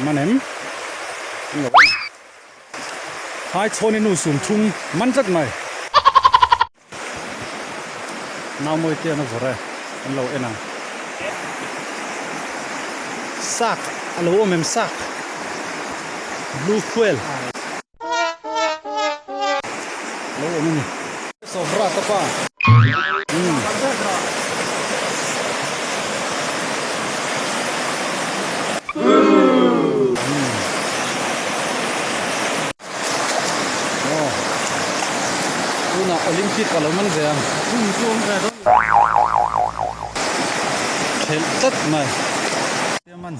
Man em? An lo en. Hai chhawni nu sum thum man tlat mai. Nau mawi te an a vawrh e, an lo en ang. Sak a lo awm em sak? Blue quail. Lo awm a ni. Sawvra ka pa. Umm. Aw. Tunah Olympic a lo man ve ang. Thelh tlat mai. Man.